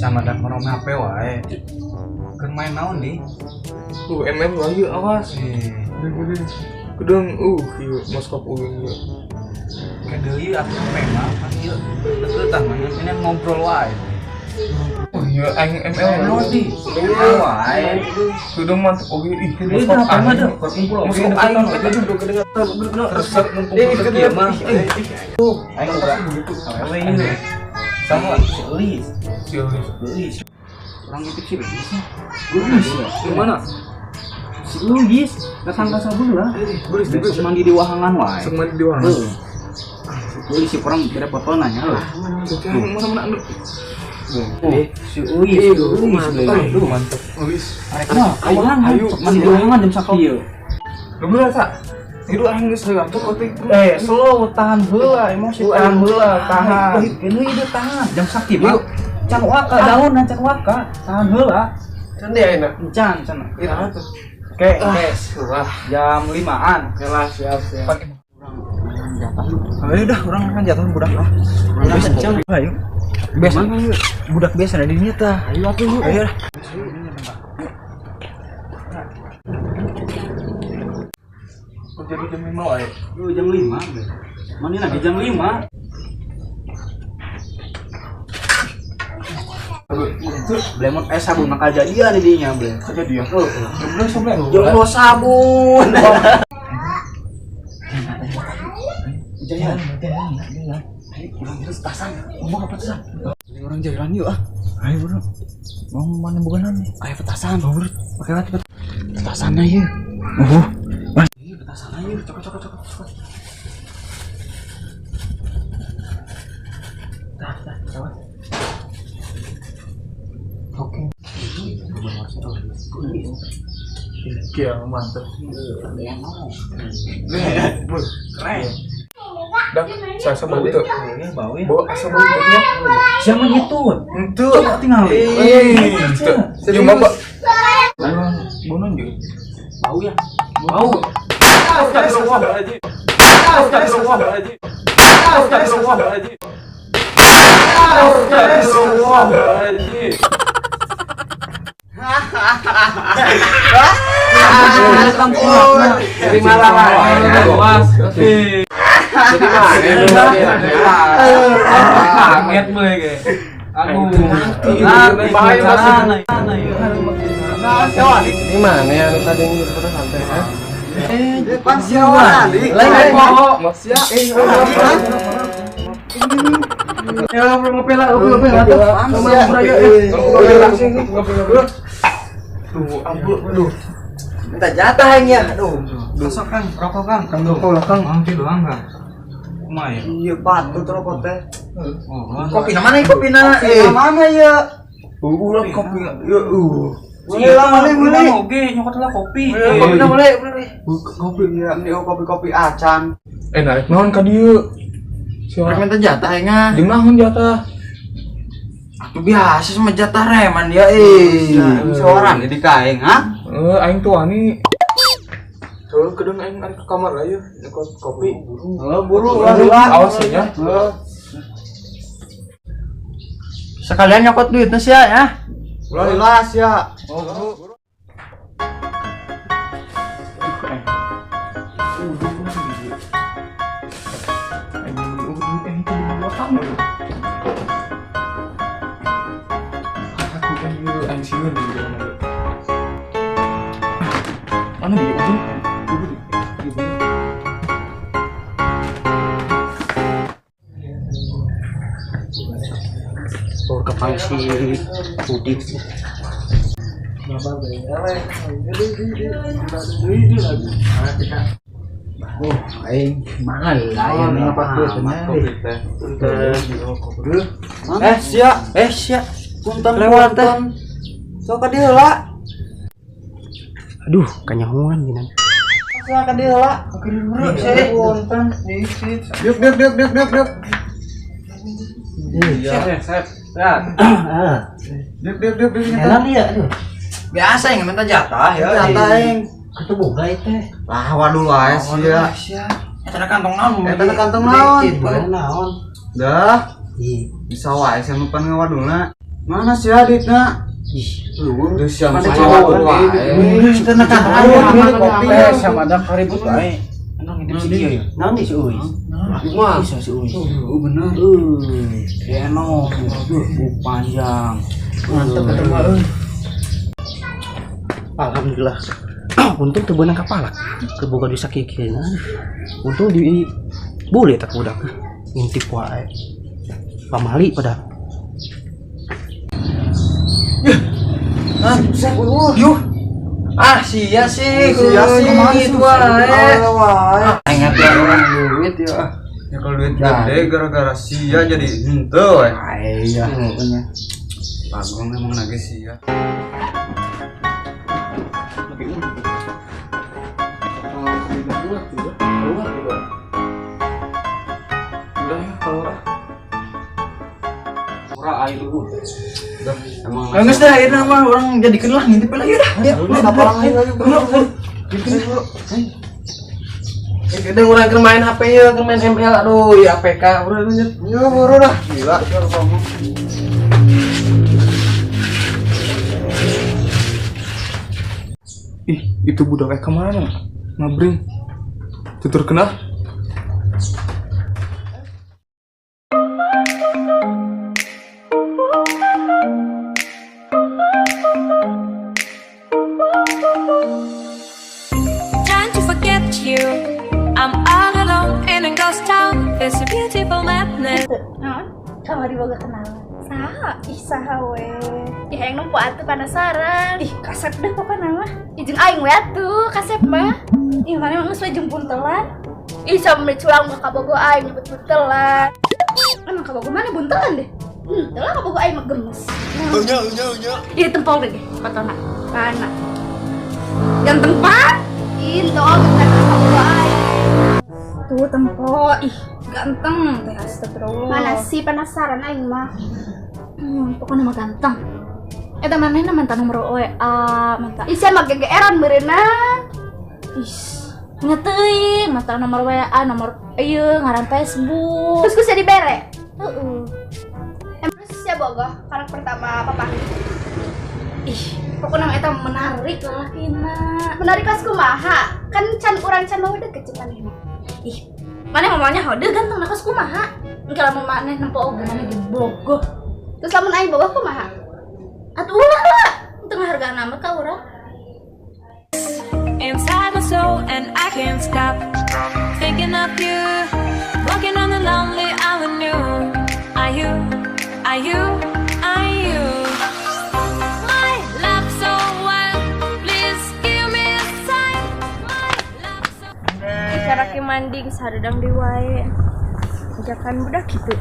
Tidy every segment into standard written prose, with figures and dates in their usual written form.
Bisa madak merome HP wae. Keur main naon di? MM lagi awas. Eh, Gede. Kedeng ieu moskop uing ieu. Ke deui atuh memang kan ieu deket tah mah ini ngobrol wae. Oh iya, aing ML Naon di? Iya. Wae. Kedeng mantep oge ih. Deui tah apa mah deh, kumpul oge. Moskop aing Resep numpuk ke kieu mah. Aing udah awewe ieu. Sama si Elis. Si Elis. Elis. Orang itu si Elis. Elis. Di mana? Si Elis datang ka sabelah. Belis, belis. Sok mandi di wahangan wae. Sok mandi di wahangan. Heuh. Si Elis si kurang beda foto nanya heuh. Mana mana anu. Oh, si Elis, si Elis. Aduh, mantep. Elis. Arek mah ka wahangan, Ayo, sok mandi di wahangan jam sakieu. Lu bener tak? Itu aing geus ngantuk tapi Eh, slow, tahan heula, emosi tahan heula, tahan. Ini ide tahan. Jam sakieu mah. Can waka daun can waka, tahan heula. Can dia enak. Can, can. Iraha tuh. Oke, oke. Wah, Jam 5-an. oke lah, siap, siap. Ayo dah, orang kan jatuh budak lah. Biasa, Ayo. Biasa budak biasa ada di dinya tah. Ayo atuh. Ayo dah. Kok jadi jam 5 wae? Lu jam 5. Mandi lagi jam 5. Blemon sabun maka jadian di dinya ble. Kejadian. Heeh. Jam belas sampai. Jomblo sabun. Jalan, jalan, jalan. Ayo pulang terus tasan. Ngomong apa tasan? Orang jalan yuk ah. Ayo bro. Mau mana bukan nih? Ayo petasan. Oh, bro. Pakai lagi Petasan aja. Oh. Iya petasan aja. Cokot cokot cokot cokot. Tah, tah, tah. Oke. Oke, mantep. Keren. Dah, saya sama bau tuh. Ini bau ya. Bau asa bau tuh nya. Jangan gitu. Henteu. Coba tinggal. Eh, henteu. Serius, Bapak. Bau naon jeung? Bau ya. Bau. Astagfirullahaladzim. Astagfirullahaladzim. Astagfirullahaladzim. Astagfirullahaladzim. Jadi malah Mas. Jadi mana? Kaget gue kayak. Aduh. Bahaya masih. Ini mana ya tadi yang kita santai ya? Lain kok. Ya, ngopi lah, ngopi, ngopi, atuh. Sama Buraya, eh. Tuh, ampun, aduh. Minta jatah aing ya. Aduh. Masuk Kang, rokok Kang. Kang rokok lah, Kang. Mangki doang Kang. Kumaha ya? Iya, patut rokok teh. Oh, Kopi mana ya kopi na? Eh, mana ya? Ulah kopi. Ya, Boleh lah, boleh, boleh. Oke, nyokot lah kopi. Kopi na boleh, boleh. Kopi ya, ini kopi-kopi acan. Eh, narik naon ka dieu? Siapa? Minta jatah aing ah. Jeung naon jatah? Atuh biasa sama jatah reman dia eh. Seorang jadi kaeng ha? Eh, aing tuh ani. Tuh, kedeng aing arek ke kamar lah yeuh, nyokot kopi. Oh, buru lah. Awas ya. Sekalian nyokot duitnya sih ya. Ulah jelas ya. Oh, buru. Aing beli itu di belakang lho. Aku kan ieu aing sieun di dalam ieu. Mana di ujung? Ibu di. Ibu. Oh, kepala si Budi. Oh, aing mana lah ya nyokot duitnya. Eh, sia, eh sia. Punten lewat teh. Sok ka dieu heula. Aduh, kanyahoan gini. Sok ka dieu heula. Punten. Diuk diuk diuk diuk diuk diuk. Iya, sep. Sehat. Diuk diuk diuk diuk. Enak ya, aduh. Biasa yang minta jatah ya. Jatah aing. Itu boga teh. Lah waduh wae sia. Eta kantong naon? Eta kantong naon? Boleh naon? Dah, Ih, bisa wae sia nu pan ngawadulna. Mana si Adit na? Ih, eueuh. Geus siang Mana cowok wae. Teu nekan kopi Sama ada karibut wae. Emang hidup si kieu ya? Naon di si Uis? Wah. Bisa si Uis. Oh bener. Eno, buk panjang. Mantep eta mah euy. Alhamdulillah. Untung teu beunang kapala. Keboga duit sakieu-kieu. Untung di boleh tak budak. Ngintip wae. Pamali pada. Hah, Yuh. Ah, sia sih. Sia sih, Gitu wae. wae. Aing ngaturan orang duit ya. Ya kalau duit gede gara-gara sia jadi henteu we. Iya. Pokoknya. Bagong emang nagih sia. Udah ya keluar ah. Ora aing lu. Udah emang Geus dah ayeuna mah urang jadikeun lah ngintip lah ieu dah. Ya, ayo bro. Kadang urang keur main HP ye, keur main ML aduh ya APK urang lanjut. Ya buru dah. Gila kamu. Ih, itu budak kemana? Ngabring. Tutur kena. Trying to forget you. I'm all alone in a ghost town. It's a beautiful madness. Naon? Kamari boga kenalan. Saha? Ih, saha we. Ih, hayang nempo atuh penasaran. Ih, kasep deh pokona mah. Ih, jeung aing we atuh, kasep mah. Ih, mana mah geus we jeung buntelan. Ih, sampe culang mah kabogo aing nyebut buntelan. Emang kabogo mana buntelan deh? Henteu lah kabogo aing mah gemes. Unya unya unya. Ih, tempol deh fotona. Mana? Ganteng pak? Ih, henteu ganteng kabogo aing. Tuh tempo, ih ganteng teh astagfirullah. Mana sih penasaran aing mah. Pokoknya mah ganteng. Eta manehna mantan nomor WA, mantan. Ih, sia mah gegeeran meureunna. Ih, nya teuing, mantan nomor WA, nomor ieu ngaran Facebook. Terus ku sia dibere. Heeh. Emang terus sia bogoh karena pertama papanggih. Ih, pokoknya mah eta menarik lalakina. Menarik kelas kumaha? Kan can urang can mau deket jeung manehna. Ih, maneh mamanya hode ganteng nah kos kumaha? Engke lamun maneh nempo oge maneh dibogoh. Terus lamun aing bogoh kumaha? Atuh ulah lah, teu ngahargaan amat ka urang. Inside my soul, and I can't stop thinking of you. Walking on the lonely avenue. Are you? Are you? Are you? My love so wild. Please give me a sign. My love so. Karaki mandi geus hareudang deui wae. Ajakan budak kitu.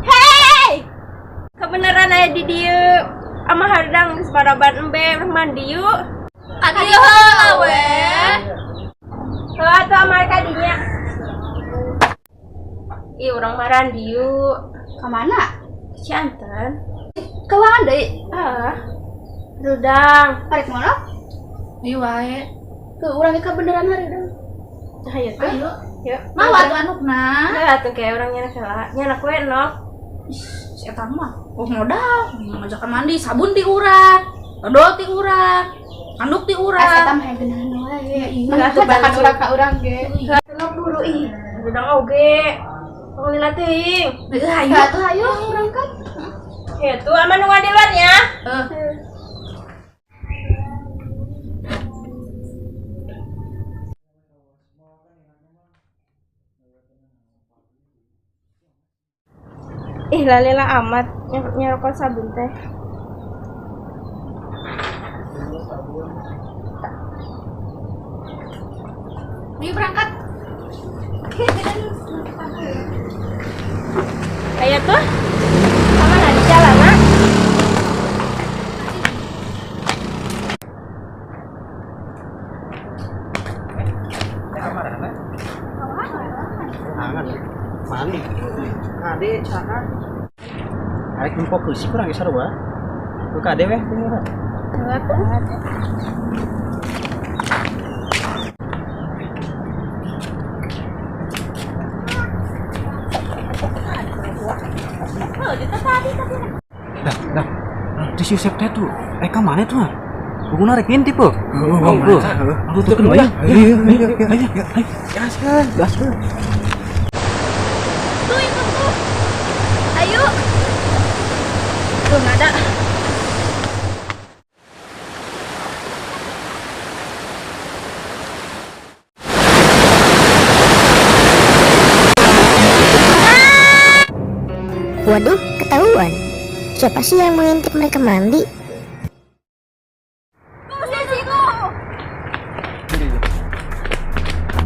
Hey! Kebenaran aya di dieu. Ama hareudang geus baraban embe urang mandi yuk. Atuh heula we. Heuh atuh amar ka dinya. Ih urang marandi yuk. Ka mana? Cianten. Keuangan deui. Ah. Rudang. Arek mono? Ieu wae. Tuh urang ge kabeneran hareudang. Hayu tuh. Ayo. Yuk. Mawa atuh anukna. Heuh atuh kayak urang nyanak heula. Nyanak we nok. Ih, si eta mah oh modal, ngajakan mandi, sabun ti urang, odol ti urang, anduk ti Asa urang. eta mah hayang geunahan wae. Iya, atuh Ajakan bantu. urang ka urang ge. Nok buru ih. Rudang oge. Tong lila teuing. Heuh hayu. Atuh hayu urang kan. Ya tuh aman nungguan di luar ya. Heuh. Ih lalila amat nyerokot sabun teh. Ayo berangkat. Ayo tuh. Sama di jalan nak. Angan. Mandi. Kade saha? Arek nempo keusik urang geus sarua. Ku kade weh kumaha. Dah, dah. Di si Yusep teh tuh. Eh, ka mana tuh? Pokoknya rek ngintip, oh. Heeh, aku tuh kena ya. Ayo, ayo, ayo, ayo. Gaskeun, gaskeun. Tuh itu tuh. Ayo. Tuh nada. Waduh, ketahuan. Siapa sih yang mengintip mereka mandi?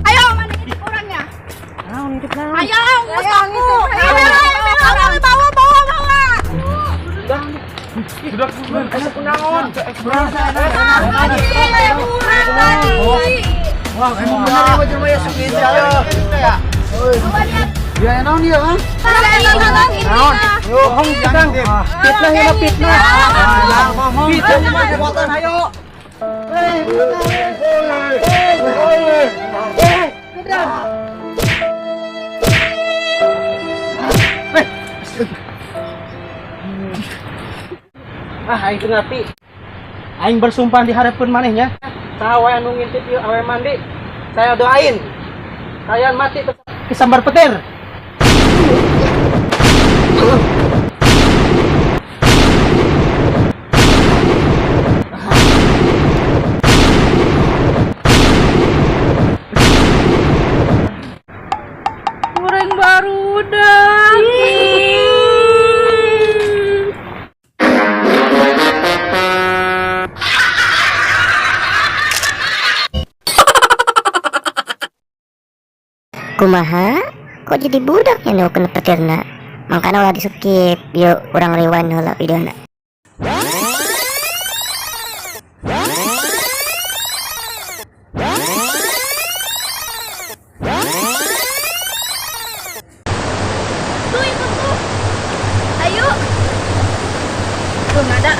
Ayo, mana ngintip orangnya? Ayo, aku. Ayo, bawa, bawa, bawa. Sudah, sudah. Kunaon? Wah, emang bener ya jelema ya sok ya. Ya naon dia, Kang? Naon? Bohong Kang. Fitnah ya fitnah. Fitnah mah kekuatan ayo. Ah, aing teu ngarti. Aing bersumpah di hadapan manehnya. Saha wae anu ngintip ieu awe mandi, saya doain kalian mati kesambar petir. Goreng barudak. Kumaha? Kok jadi budaknya nu kena petirna? Makanya ulah di skip, yuk urang rewind heula videona. Tuh itu tuh. Ayo. Tuh nada.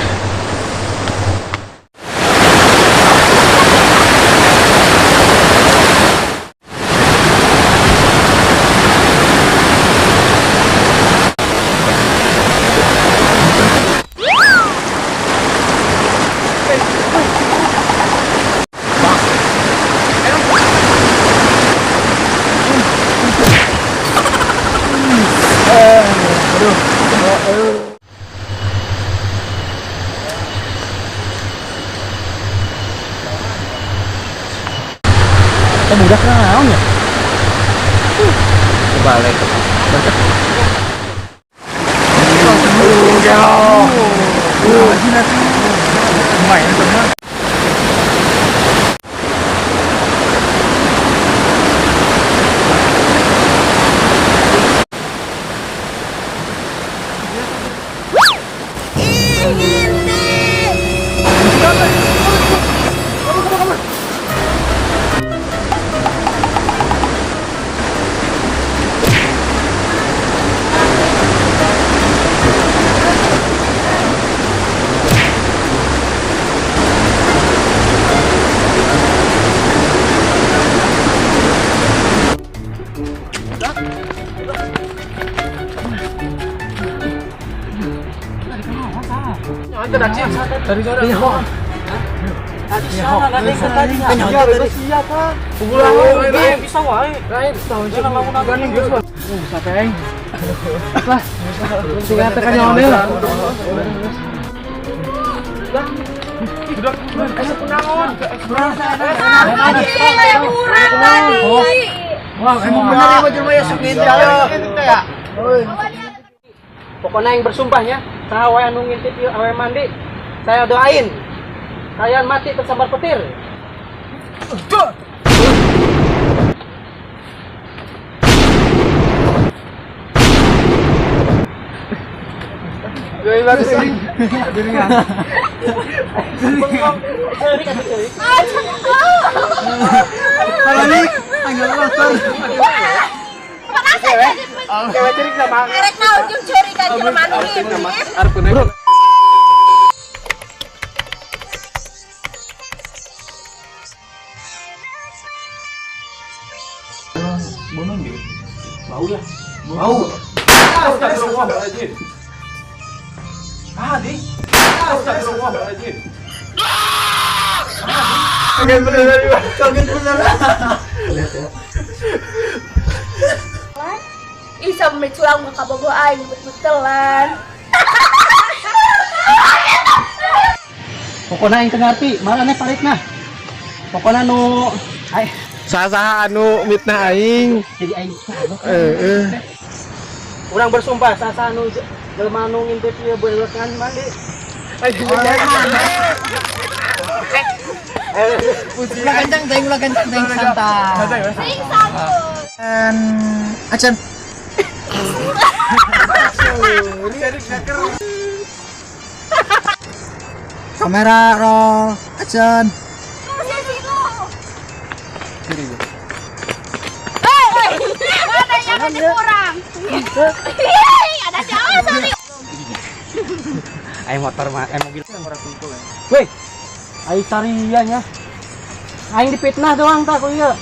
Kita budak naon ya? Kebalik. Tadi sore. Bisa wae. Wah, emang bener ya jelema ya sok ya. Pokoknya yang bersumpahnya, saha wae anu ngintip ieu awe mandi, saya doain kalian mati tersambar petir. Erek naon jeung ceurik ka jelema anu ngintip. Bau ya? Bau. Astagfirullahaladzim. Saha di? Astagfirullahaladzim. Kaget beneran, kaget beneran. Ih, sama curang mah kabogoh aing bet-betelan. Pokoknya aing teu ngarti, maraneh paritna. Pokoknya nu ai Saha anu mitnah aing. Jadi aing Heeh. Urang bersumpah saha nu jelema nu ngintip ieu budak mandi. Ulah kencang teuing, ulah kencang teuing, santai. Sing satu. And action. Kamera roll, action. Mana yang ngintip urang? Ih, ada siapa sorry. Aing motor mah, aing mobil. Weh, aing cari nya. Aing dipitnah doang tak ku ieu.